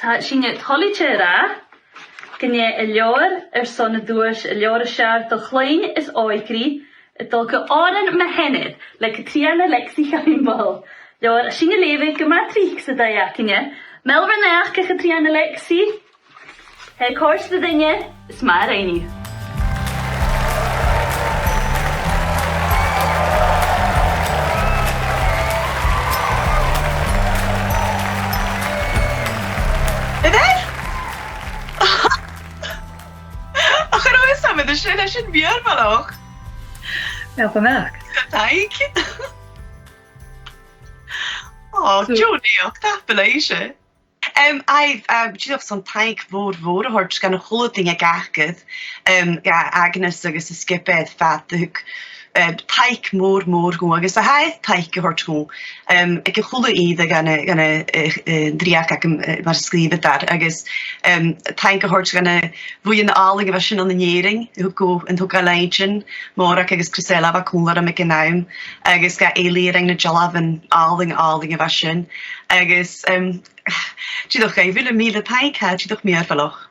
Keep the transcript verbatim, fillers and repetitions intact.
Tha sinne toilichte a ràdh gun e an leabhar airson an duais, an leabhar as fheàrr do chloinn is òigridh, a' dol gu Òran mo Sheanar le Catrìona Lexy Chaimbeul. Leabhar a tha sinne a' leughadh gu math tric san taigh againne. Meal do naidheachd, a Chatrìona Lexy. Tha e a' còrdadh ri daoine, is math a rinn thu. Idir? Ach, an robh fhios agam, sin, sin mìorbhaileach. Meal do naidheachd. Taing. Ò, so, deagh naidheachd, tapadh leibhse. Um, aidh, um, dìreach son taing mhòr, mhòr a thoirt dhan a h-uile duine a th' agaibh, um, dha Agnes agus an sgioba air fad a thug, um, taic mhòr, mhòr dhomh, agus a tha air taic a thoirt dhomh, um, aig a h-uile ìre dhan a, dhan a, eh, eh, dreuchd agam, eh, mar sgrìobhadair, agus, um, taing a thoirt dhan a' bhuidheann àlainn a bha sin ann an Èirinn, a thug, an togail leinn sin, Mòrag agus Chrisella, bha còmhla rium aig an àm, agus dha Eilidh air na dealbhan àlainn, àlainn a bha sin, agus, um, dìreach, aidh, mìle, mìle taing, tha e dìreach mìorbhaileach.